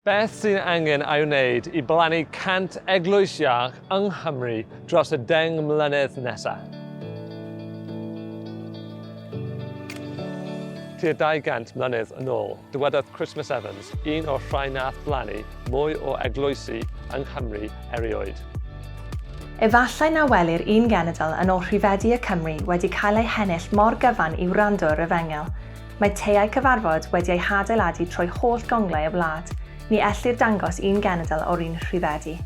Beth sy'n angen ei wneud i blannu 100 eglwys iach yng Nghymru dros y 10 mlynedd nesaf? Tua 200 mlynedd yn ôl, dywedodd Christmas Evans, un o'r rhai nath blannu mwy o eglwysi yng Nghymru erioed. Efallai na welir un genedl yn ôl rhifedi y Cymry wedi cael eu hennill mor gyfan i wrando yr Efengyl. Mae teiau cyfarfod wedi eu hadeiladu trwy holl gonglau y wlad. Ni ellir dangos un genedl o'r un rhifedi.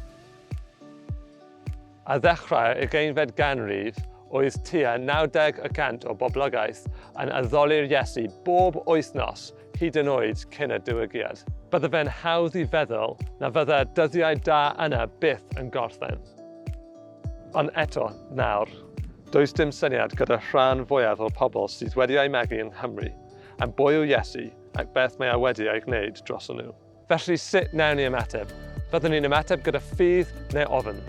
Ar ddechrau'r ugeinfed ganrif, oedd tua 90 y cant o boblogaeth yn addoli'r Iesu bob wythnos, hyd yn oed cyn y diwygiad. Bydde fe'n hawdd i feddwl na fydde'r dyddiau da yna byth yn gorffen. Ond eto, nawr, does dim syniad gyda rhan fwyaf o'r pobl sydd wedi eu magu yng Nghymru am bwy yw Iesu ac beth mae e wedi ei gwneud droson nhw. Felly sut wnawn ni ymateb? Fyddwn ni'n ymateb gyda ffydd neu ofn?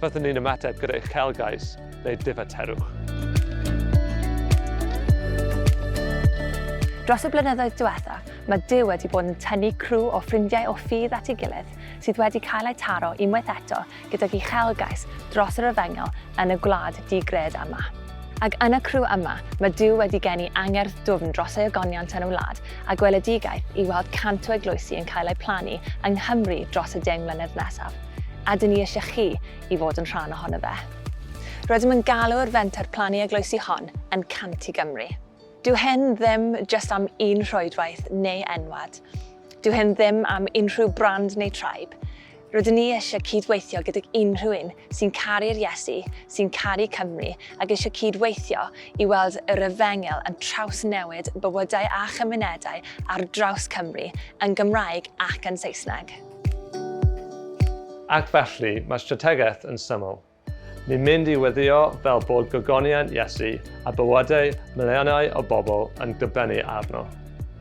Fyddwn ni'n ymateb gyda uchelgais neu difaterwch? Dros y blynyddoedd diwethaf, mae Duw wedi bod yn tynnu criw o ffrindiau o ffydd at ei gilydd sydd wedi cael eu taro unwaith eto gydag uchelgais dros yr Efengyl yn y gwlad di-gred yma. Ac yn y criw yma, mae Duw wedi geni angerdd dwfn dros ei ogoniant yn y wlad a gweledigaeth i weld 100 o eglwysi yn cael eu plannu yng Nghymru dros y deng mlynedd nesaf. A dyn ni eisiau chi i fod yn rhan ohono fe. Rydym yn galw'r fenter plannu eglwysi hon yn 100 i Gymru. Dyw hyn ddim jyst am un rhwydwaith neu enwad. Dyw hyn ddim am unrhyw brand neu tribe. Rydyn ni eisiau cyd-weithio gydag unrhyw un sy'n caru'r Iesu, sy'n caru Cymru ac eisiau cyd-weithio i weld yr Efengyl yn trawsnewid bywydau a chymunedau ar draws Cymru, yn Gymraeg ac yn Saesneg. Ac felly, mae'r strategaeth yn syml. Ni'n mynd i weddïo fel bod gogoniant Iesu a bywydau miliynau o bobl yn dibynnu arno.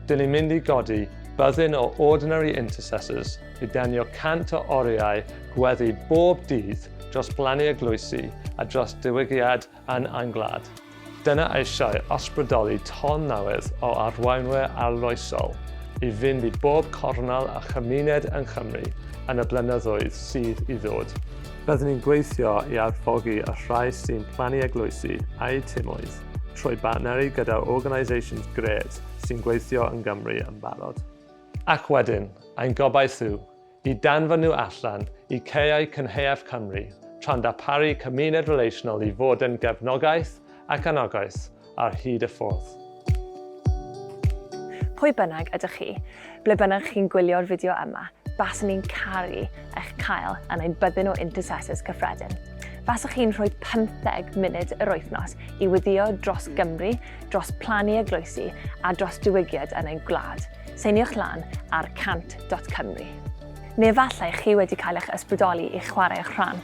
Dyn ni'n mynd i godi byddin o ordinary intercessors i danio 100 o oriau gweddi bob dydd dros blannu eglwysi a dros diwygiad yn ein gwlad. Dyna eisiau ysbrydoli ton newydd o arweinwyr arloesol i fynd i bob cornel a chymuned yng Nghymru yn y blynyddoedd sydd i ddod. Byddwn ni'n gweithio i arfogi y rhai sy'n plannu eglwysi a'u timoedd trwy bartneru gyda organisations grêt sy'n gweithio yng Nghymru yn barod. Ac wedyn, ein gobaith yw i danfon nhw allan i caeau cynhaeaf Cymru, tra'n darparu cymuned relational i fod yn gefnogaeth ac anogaeth ar hyd y ffordd. Pwy bynnag ydych chi, ble bynnag chi'n gwylio'r fideo yma, baswn i'n caru eich cael yn ein byddin o intercessors cyffredin. Faswch chi'n rhoi 15 munud yr wythnos i weddïo dros Gymru, dros plannu eglwysi a dros diwygiad yn ein gwlad. Seiniwch lan ar 100.cymru. Neu efallai chi wedi cael eich ysbrydoli i chwarae eich rhan.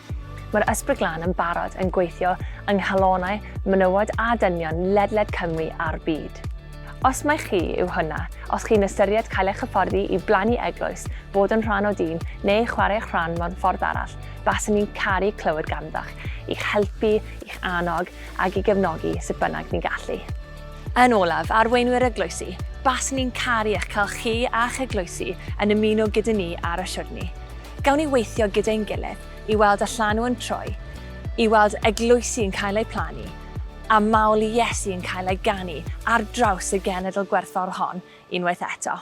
Mae'r Ysbryd Glân yn barod yn gweithio yng nghalonnau menywod a dynion ledled Cymru a'r byd. Os mai chi yw hwnna, os chi'n ystyried cael eich hyfforddi i blannu eglwys, bod yn rhan o dîm neu chwarae eich rhan mewn ffordd arall, baswn i'n caru clywed ganddoch, i'ch helpu, i'ch annog ac i gefnogi sut bynnag ni'n gallu. Yn olaf, arweinwyr eglwysi, baswn i'n caru eich cael chi a'ch eglwysi yn ymuno gyda ni ar y siwrni. Gawn ni weithio gyda'n gilydd i weld y llanw yn troi, i weld eglwysi yn cael eu plannu, a mawl i Iesu yn cael ei ganu ar draws y genedl gwerthfawr hon unwaith eto.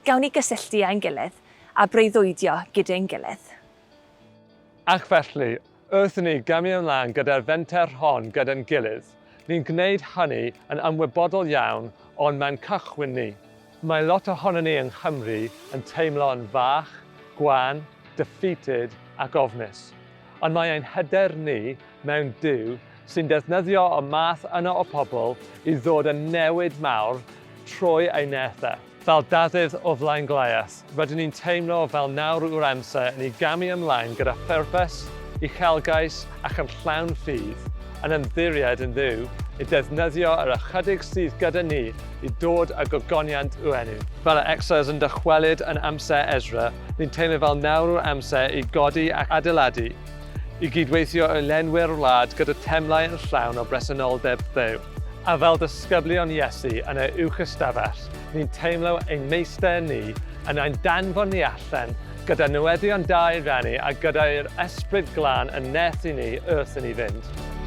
Gawn ni gysylltu â'n gilydd a breuddwydio gyda'n gilydd. Ac felly, wrth i ni gamu ymlaen gyda'r fenter hon gyda'n gilydd, ni'n gwneud hynny yn ymwybodol iawn o'n man cychwyn ni. Mae lot ohonon ni yng Nghymru yn teimlo yn fach, gwan, defeated ac ofnus. Ond mae ein hyder ni mewn Duw sy'n defnyddio y math yna o pobl i ddod yn newid mawr trwy ei nerth e. Fel Dafydd o flaen Goliath, rydyn ni'n teimlo fel nawr yw'r amser i ni gamu ymlaen gyda phwrpas, uchelgais ac yn llawn ffydd, yn ymddiried yn Dduw i ddefnyddio yr ychydig sydd gyda ni i dod â gogoniant i'w enw. Fel yr Exiles yn dychwelyd yn amser Ezra, ni'n teimlo fel nawr yw'r amser i godi ac adeiladu, i gydweithio i lenwi'r wlad gyda temlau yn llawn o bresenoldeb Dduw. A fel disgyblion Iesu yn yr uwchystafell, ni'n teimlo ein Meistr ni yn ein danfon ni allan gyda newyddion da i rannu a gyda'r Ysbryd Glân yn nerth i ni wrth i ni fynd.